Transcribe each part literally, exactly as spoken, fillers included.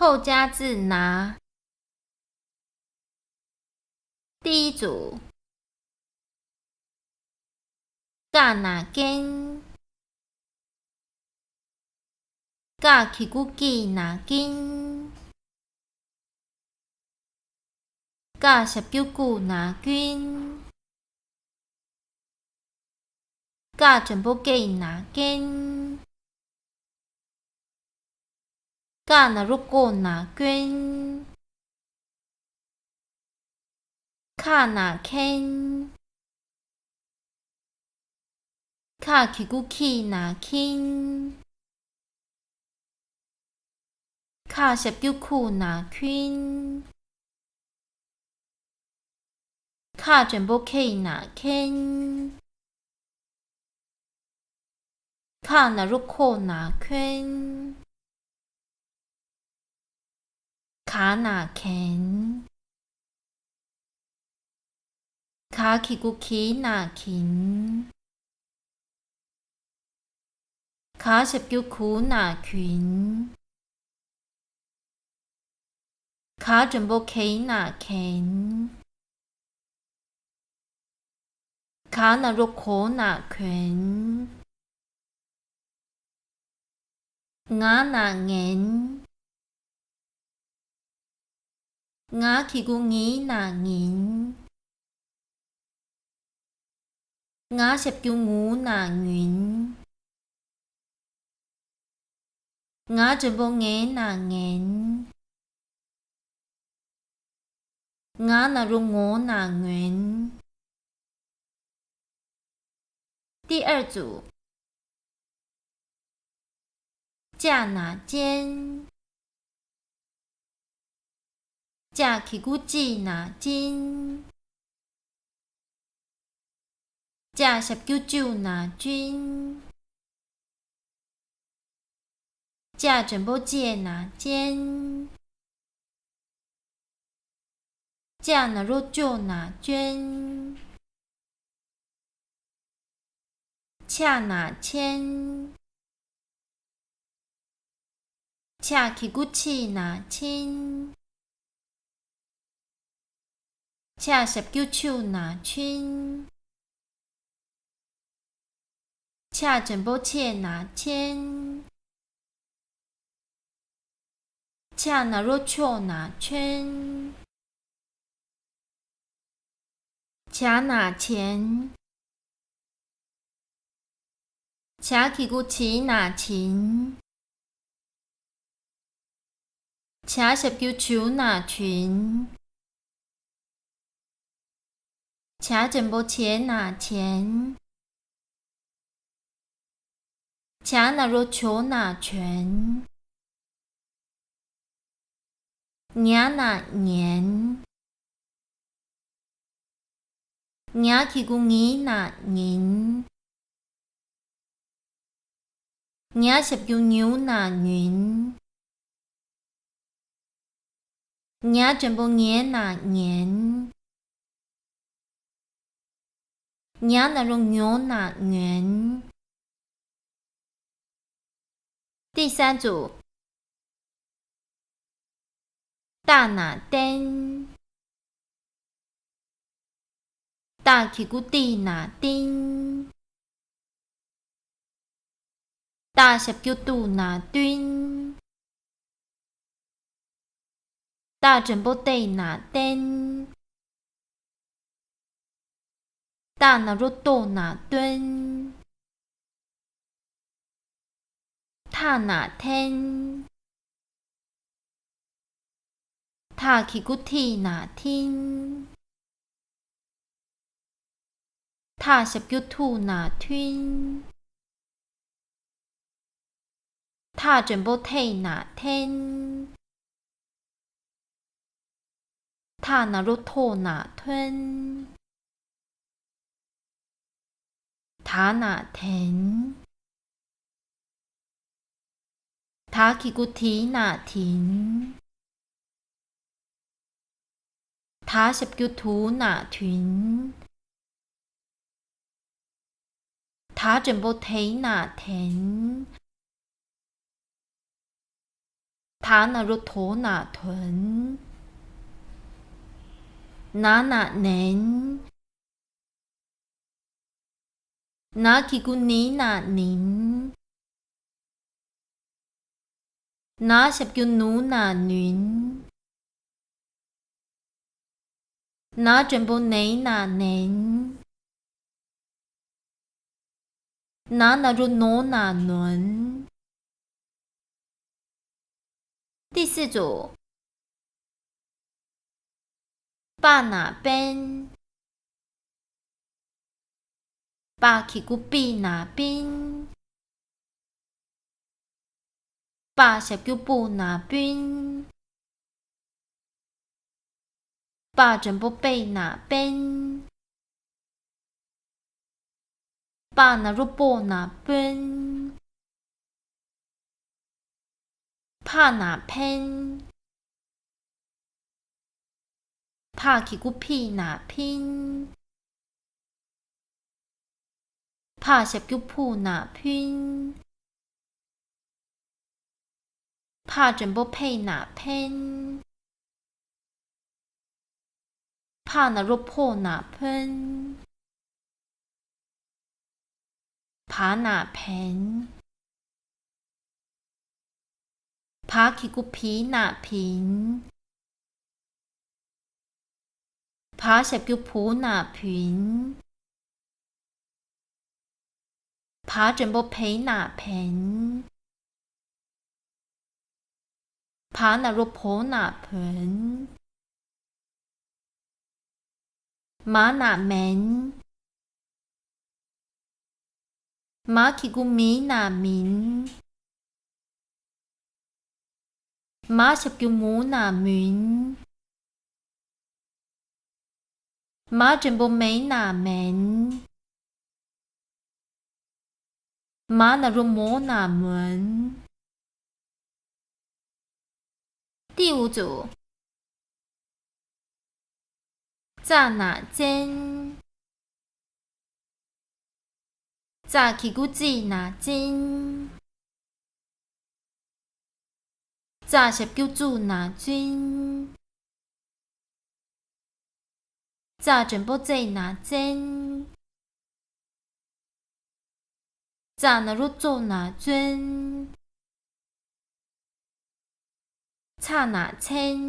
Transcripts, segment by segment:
后加字拿。第一组，ཀ་ན་ཀན། ཀ་གི་གུ་ཀི་ན་ཀིན། ཀ་ཞབས་ཀྱུ་ཀུ་ན་ཀུན། ཀ་འགྲེང་བུ་ཀེ་ན་ཀེན། ཀ་ན་རོ་ཀོ་ན་ཀོན། ཁ་ན་ཁེན། ཁ་གི་གུ་ཁི་ན་ཁིན། ཁ་ཞབས་ཀྱུ་ཁུ་ན་ཁུན། ཁ་འགྲེང་བུ་ཁེ་ན་ཁེན། ཁ་ན་རོ་ཁོ་ན་ཁོན། ཁ་ན་ཁེན། ཁ་གི་གུ་ཁི་ན་ཁིན། ཁ་ཞབས་ཀྱུ་ཁུ་ན་ཁུན། ཁ་འགྲེང་བུ་ཁེ་ན་ཁེན། ཁ་ན་རོ་ཁོ་ན་ཁོན། ང་ན་ངན། ང་གི་གུ་ངི་ན་ངིན། ང་ཞབས་ཀྱུ་ངུ་ན་ངུན། ང་འགྲེང་བུ་ངེ་ན་ངེན། ང་ན་རོ་ངོ་ན་ངོན། 第二组，ཅ་ན་ཅན། ཅ་གི་གུ་ཅི་ན་ཅིན། ཅ་ཞབས་ཀྱུ་ཅུ་ན་ཅུན། ཅ་འགྲེང་བུ་ཅེ་ན་ཅེན། ཅ་ན་རོ་ཅོ་ན་ཅོན། ཆ་ན་ཆེན། ཆ་གི་གུ་ཆི་ན་ཆིན། ཆ་ཞབས་ཀྱུ་ཆུ་ན་ཆུན། ཆ་འགྲེང་བུ་ཆེ་ན་ཆེན། ཆ་ན་རོ་ཆོ་ན་ཆོན། ཆ་ན་ཆེན། ཆ་གི་གུ་ཆི་ན་ཆིན། ཆ་ཞབས་ཀྱུ་ཆུ་ན་ཆུན། ཆ་འགྲེང་བུ་ཆེ་ན་ཆེན། ཆ་ན་རོ་ཆོ་ན་ཆོན། ཉ་ན་ཉན། ཉ་གི་གུ་ཉི་ན་ཉིན། ཉ་ཞབས་ཀྱུ་ཉུ་ན་ཉུན། ཉ་འགྲེང་བུ་ཉེ་ན་ཉེན། ཉ་ན་རོ་ཉོ་ན་ཉོན། ཏི་སན་ཙུ། ཏ་ན་ཏན། ཏ་གི་གུ་ཏི་ན་ཏིན། ཏ་ཞབས་ཀྱུ་ཏུ་ན་ཏུན། ཏ་འགྲེང་བུ་ཏེ་ན་ཏེན། ཏ་ན་རོ་ཏོ་ན་ཏོན། ཐ་ན་ཐེན། ཐ་གི་གུ་ཐི་ན་ཐིན། ཐ་ཞབས་ཀྱུ་ཐུ་ན་ཐུན། ཐ་འགྲེང་བུ་ཐེ་ན་ཐེན། ཐ་ན་རོ་ཐོ་ན་ཐོན། ཐ་ན་ཐེན། ཐ་གི་གུ་ཐི་ན་ཐིན། ཐ་ཞབས་ཀྱུ་ཐུ་ན་ཐུན། ཐ་འགྲེང་བུ་ཐེ་ན་ཐེན། ད་ན་རོ་དོ་ན་དོན། ན་ན་ནན། ན་གི་གུ་ནི་ན་ནིན། ན་ཞབས་ཀྱུ་ནུ་ན་ནུན། ན་འགྲེང་བུ་ནེ་ན་ནེན། ན་ན་རོ་ནོ་ན་ནོན།第四组。པ་ན་པན། པ་གི་གུ་པི་ན་པིན། པ་ཞབས་ཀྱུ་པུ་ན་པུན། པ་འགྲེང་བུ་པེ་ན་པེན། པ་ན་རོ་པོ་ན་པོན། ཕ་ན་ཕན། ཕ་གི་གུ་ཕི་ན་ཕིན། ཕ་ཞབས་ཀྱུ་ཕུ་ན་ཕུན། ཕ་འགྲེང་བུ་ཕེ་ན་ཕེན། ཕ་ན་རོ་ཕོ་ན་ཕོན། བ་ན་བན། བ་གི་གུ་བི་ན་བིན། བ་ཞབས་ཀྱུ་བུ་ན་བུན། བ་འགྲེང་བུ་བེ་ན་བེན། བ་ན་རོ་བོ་ན་བོན། མ་ན་མན། མ་གི་གུ་མི་ན་མིན། མ་ཞབས་ཀྱུ་མུ་ན་མུན། མ་འགྲེང་བུ་མེ་ན་མེན། མ་ན་རོ་མོ་ན་མོན། 第五组。ཙ་ན་ཙན། ཙ་གི་གུ་ཙི་ན་ཙིན། ཙ་ཞབས་ཀྱུ་ཙུ་ན་ཙུན། ཙ་འགྲེང་བུ་ཙེ་ན་ཙེན། ཙ་ན་རོ་ཙོ་ན་ཙོན། ཚ་ན་ཚན།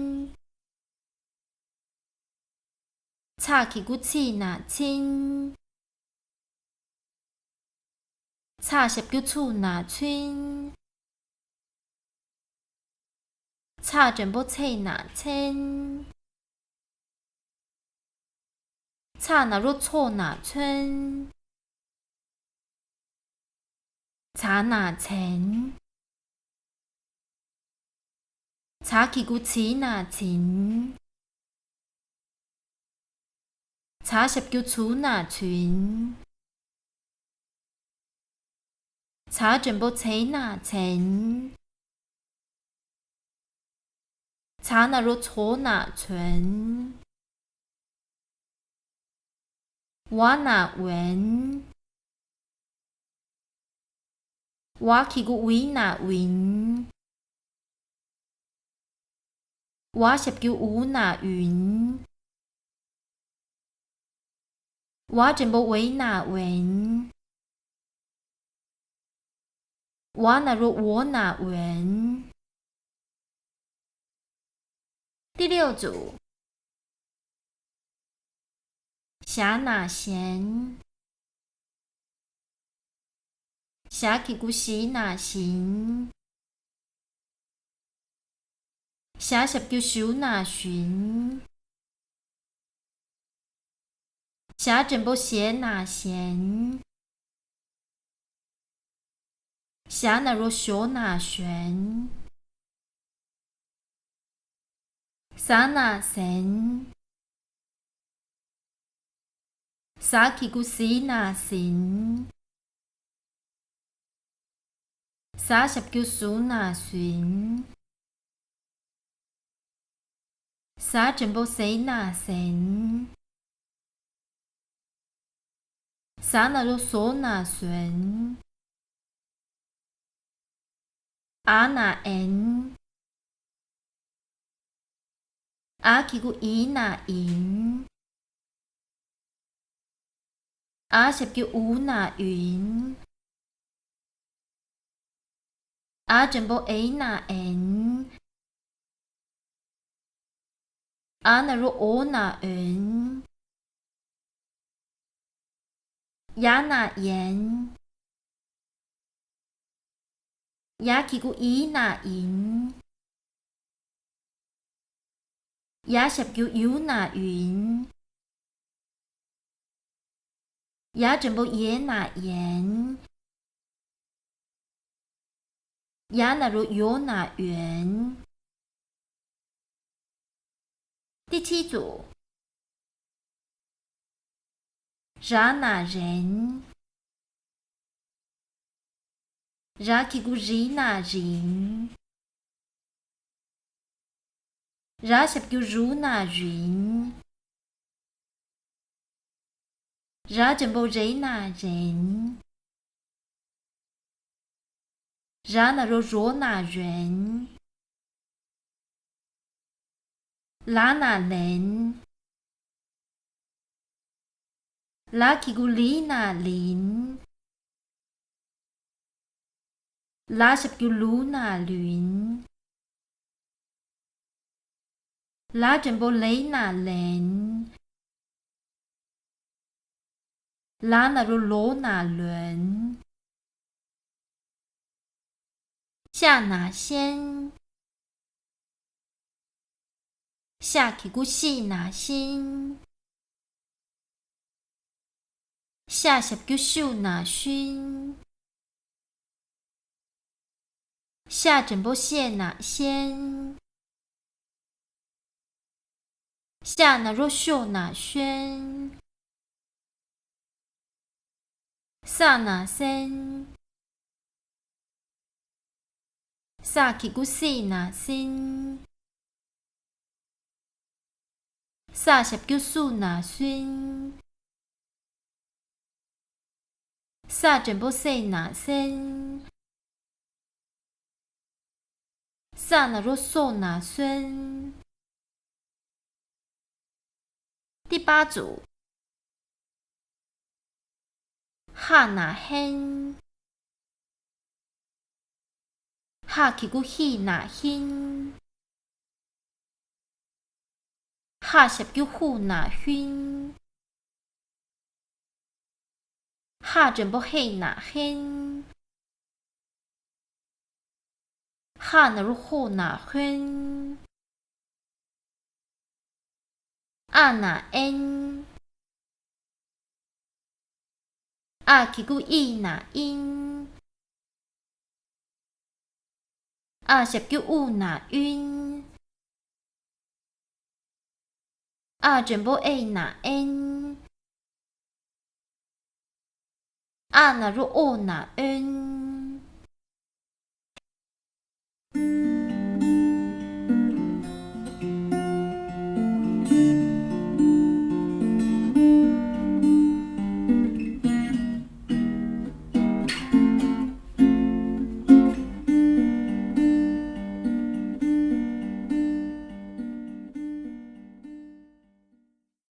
ཚ་གི་གུ་ཚི་ན་ཚིན། ཚ་ཞབས་ཀྱུ་ཚུ་ན་ཚུན། ཚ་འགྲེང་བུ་ཚེ་ན་ཚེན། ཚ་ན་རོ་ཚོ་ན་ཚོན། ཚ་ན་ཚན། ཚ་གི་གུ་ཚི་ན་ཚིན། ཚ་ཞབས་ཀྱུ་ཚུ་ན་ཚུན། ཚ་འགྲེང་བུ་ཚེ་ན་ཚེན། ཚ་ན་རོ་ཚོ་ན་ཚོན། ཝ་ན་ཝན། ཝ་གི་གུ་ཝི་ན་ཝིན། ཝ་ཞབས་ཀྱུ་ཝུ་ན་ཝུན། ཝ་འགྲེང་བུ་ཝེ་ན་ཝེན། ཝ་ན་རོ་ཝོ་ན་ཝོན། 第六组。ཞ་ན་ཞན། ཞ་གི་གུ་ཞི་ན་ཞིན། ཞ་ཞབས་ཀྱུ་ཞུ་ན་ཞུན། ཞ་འགྲེང་བུ་ཞེ་ན་ཞེན། ཞ་ན་རོ་ཞོ་ན་ཞོན། ཟ་ན་ཟན། ཟ་གི་གུ་ཟི་ན་ཟིན། ཟ་ཞབས་ཀྱུ་ཟུ་ན་ཟུན། ཟ་འགྲེང་བུ་ཟེ་ན་ཟེན། ཟ་ན་རོ་ཟོ་ན་ཟོན། ཨ་ན་ཨེན། ཨ་གི་གུ་ཨི་ན་ཨིན། ཨ་ཞབས་ཀྱུ་ཨུ་ན་ཨུན། ཨ་འགྲེང་བུ་ཨེ་ན་ཨེན། ཨ་ན་རོ་ཨོ་ན་ཨོན། ཡ་ན་ཡན། ཡ་གི་གུ་ཨི་ན་ཨིན། ཡ་ཞབས་ཀྱུ་ཡུ་ན་ཡུན། ཡ་འགྲེང་བུ་ཡེ་ན་ཡན། ཡ་ན་རོ་ཡོ་ན་ཡོན། ཏི་ཐི་ཙུ། ར་ན་རན། ར་གི་གུ་རི་ན་རིན། ར་ཞབས་ཀྱུ་རུ་ན་རུན། ར་འགྲེང་བུ་རེ་ན་རེན། ར་ན་རོ་རོ་ན་རོན། ལ་ན་ལན། ལ་གི་གུ་ལི་ན་ལིན། ལ་ཞབས་ཀྱུ་ལུ་ན་ལུན། ལ་འགྲེང་བུ་ལེ་ན་ལེན། ལ་ན་རོ་ལོ་ན་ལོན། ཤ་ན་ཤན། ཤ་གི་གུ་ཤི་ན་ཤིན། ཤ་ཞབས་ཀྱུ་ཤུ་ན་ཤུན། ཤ་འགྲེང་བུ་ཤེ་ན་ཤེན། ཤ་ན་རོ་ཤོ་ན་ཤོན། ས་ན་སེན། ས་གི་གུ་སི་ན་སིན། ས་ཞབས་ཀྱུ་སུ་ན་སུན། ས་འགྲེང་བུ་སེ་ན་སེན། ས་ན་རོ་སོ་ན་སོན། ཏི་པ་ཙུ། ཧ་ན་ཧེན། ཧ་གི་གུ་ཧི་ན་ཧིན། ཧ་ཞབས་ཀྱུ་ཧུ་ན་ཧུན། ཧ་འགྲེང་བུ་ཧེ་ན་ཧེན། ཧ་ན་རོ་ཧོ་ན་ཧོན། ཨ་ན་ཨེན། ཨ་གི་གུ་ཨི་ན་ཨིན། ཨ་ཞབས་ཀྱུ་ཨུ་ན་ཨུན། ཨ་འགྲེང་བུ་ཨེ་ན་ཨེན། ཨ་ན་རོ་ཨོ་ན་ཨོན།